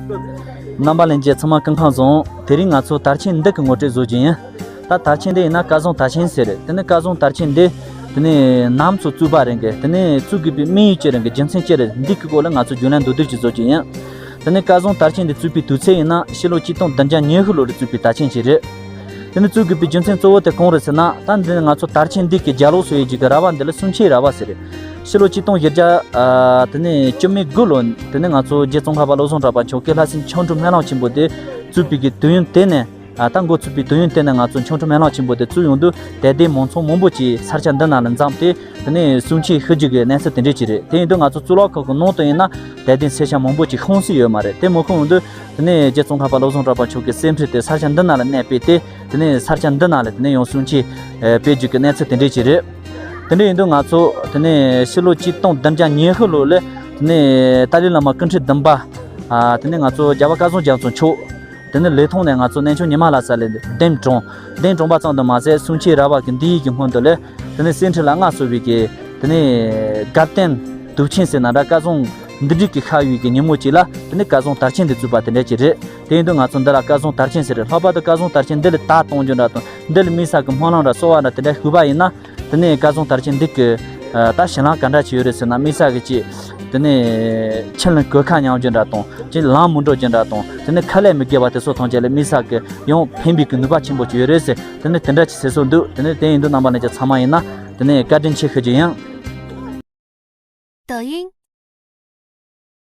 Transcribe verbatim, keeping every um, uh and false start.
རྣམ་པ་ལྷན་རྒྱས་ཚང་མ་སྐུ་ཁམས་བཟང་། དེ་རིང་ང་ཚོ་དར་ཆེན་འདི་གི་ངོ་སྤྲོད་བཟོ་རྒྱུ་ཡིན། ད་དར་ཆེན་འདི་ཡིན་ན་སྐལ་བཟང་དར་ཆེན་ཟེར་རེད། དེ་ནི་སྐལ་བཟང་དར་ཆེན་འདི་དེ་ནི་ནམ་ཚོ་བཙུགས་པ་རེད་གི། དེ་ནི་བཙུགས་དགོས་པའི་དམིགས་ཡུལ་ཅི་རེད་གི། རྒྱུ་མཚན་ཅི་རེད། འདི་གི་སྐོར་ལ་ང་ཚོ་རྒྱུས་ལོན་མདོར་བསྡུས་ཅིག་བཟོ་རྒྱུ་ཡིན། དེ་ནི་སྐལ་བཟང་དར་ཆེན་འདི་བཙུགས་པའི་དུས་ཚོད་ཡིན་ན་ཕྱི་ལོ་ཆིག་སྟོང་བདུན་བརྒྱ་ཉི་ཤུ་ལོ་ལ་བཙུགས་པའི་དར་ཆེན་ཞིག་རེད། དེ་ནི་བཙུགས་དགོས་པའི་རྒྱུ་མཚན་གཙོ་བོ་དེ་གང་རེད་ཟེར་ན། ད་འདི་ནི་ང་ཚོ་དར་ཆེན་འདི་གི་རྒྱབ་ལོགས་སུ་ཡོད་རྒྱུ་གི་ར་བ་འདི་ལ་གསུང་ཆོས་ར་བ་ཟེར་རེད། ཕྱི་ལོ་ཆིག་སྟོང་བཞི་བརྒྱ་ཨ་དེ་ནི་བཅུ་མེད་དགུ་ལོ་ནི་དེ་ནི་ང་ཚོ་རྗེ་ཙོང་ཁ་པ་བློ་བཟང་གྲགས་པ་མཆོག་གིས་ལྷ་སའི་ཆོ་འཕྲུལ་སྨོན་ལམ་ཆེན་པོ་དེ་བཙུགས་པའི་གི་དུས་ཡུན་དེ་ནས། ཨ་ད་འགོ་ཚུགས་པའི་དུས་ཡུན་དེ་ནས་ང་ཚོ་ཆོ་འཕྲུལ་སྨོན་ལམ་ཆེན་པོ་དེ་བཙུགས་ཡོང་དུས་དད་ལྡན་མང་ཚོགས་མང་པོ་ཅིག་ས་ཆ་འདི་ནང་ལ་འཛོམས་ཏེ། དེ་ནས་གསུང་ཆོས་ཞུ་རྒྱུ་གི་གནས་ཚུལ་དེ་འདྲས་ཅིག་རེད། དེ་ཡིན་དུས་ང་ཚོ་གཙུག་ལག་ཁང་གི་ནང་དུ་ཡིན་ན་དད་ལྡན་སེར་སྐྱ་མང་པོ་ཅིག་ཤོང་སྲིད་ཡོད་མ་རེད། དེ་མི་ཤོང་ཡོང་དུས་དེ་ནས་རྗེ་ཙོང་ཁ་པ་བློ་བཟང་གྲགས་པ་མཆོག་གི་སེམས་ཁྲལ་དེ་ས་ཆ་འདི་ནང་ལ་གནས་པས་ཏེ། དེ་ནས་ས་ཆ་འདི་ནང་ལ་དེ་ནས་ཡང་གསུང་ཆོས་ཨེ་སྤེལ་རྒྱུ་གི་གནས་ཚུལ་དེ་འདྲས་ཅིག་རེད། དེ་འདྲས་ཡིན་དུས་ང་ཚོ་དེ་ནས་ཕྱི་ལོ་ཆིག་སྟོང་བདུན་བརྒྱ་ཉི་ཤུ་ལོ་ལ་དེ་ནས་ཏཱ་ལའི་བླ་མ་སྐུ་ཕྲེང་བདུན་པ་ཨ་དེ་ནས་ང་ཚོ་རྒྱལ་བ་སྐལ་བཟང་རྒྱ་མཚོ་མཆོག་དེ་ནས་ལི་ཐང་ནས་ང་ཚོ་གནས་ཆུང་ཉི་མ་ལྷ་ས་ལ་གདན་དྲངས། གདན་དྲངས་པ་ཙམ་དུ་མ་ཟད་གསུང་ཆོས་ར་བ་གི་འདི་ཡི་གི་སྔོན་དུ་ལ་དེ་ནས་སེམས་ཁྲལ་ལ་མངའ་གསོལ་བའི་གི་དེ་ནས་དགའ་སྟོན་དུས་ཆེན་ཟེར་ན་འདྲ། སྐལ་བཟང་འདི་འགྲིག་གི་ཤར་བའི་གི་ཉིན་མོ་གཅིག་ལ་དེ་ནས་སྐལ་བཟང་དར་ཆེན་འདི་བཙུགས་པ་དེ་འདྲ་ཅིག་རེད། དེ་ཡིན་དུས་ང་ཚོ་འདི་ལ་སྐལ་བཟང་དར་ཆེན་ཟེར་རེད། ལྷག་པར་དུ་སྐལ་བཟང་དར་ཆེན་འདི་ལ་དར་གཏོང་རྒྱུ་འདྲ་དང་། འདི་ལ་དམིགས་བསལ་གི་སྨོན་ལམ་འདྲ་གསོལ་བ་འདྲ་དེ་འདྲ་ཞུས་པ་ཡིན་ན། དེ་ནས་སྐལ་བཟང་དར་ཆེན་འདི་གི་ཨ་ད་ཞེད་སྣང་ག་འདྲ་ཅིག་ཡོད་རེད་ཟེར་ན། དམིགས་བསལ་གི་ཅིག་དེ་ནས་ཕྱི་ལ་གོད་ཁ་མྱོང་རྒྱུ་འདྲ་དང་། ཅིག་ལམ་མི་འགྲོ་རྒྱུ་འདྲ་དང་། དེ་ནས་ཁ་ལས་མི་དགེ་བ་དེ་ཚོ་ཐམས་ཅད་ལས་དམིགས་བསལ་གི་ཡང་ཕན་པའི་གི་ནུས་པ་ཆེན་པོ་ཅིག་ཡོད་རེད་ཟེར། དེ་ནས་དེ་འདྲ་ཅིག་ཟེར་སྲོལ་འདུག་དེ་ནས་དེ་ཡིན་དུས་རྣམ་པ་ལྷན་རྒྱས་ཚང་མ་ཡིན་ན་དེ་ནས་བཀའ་དྲིན་ཆེ་ཞུ་རྒྱུ་ཡིན། 抖音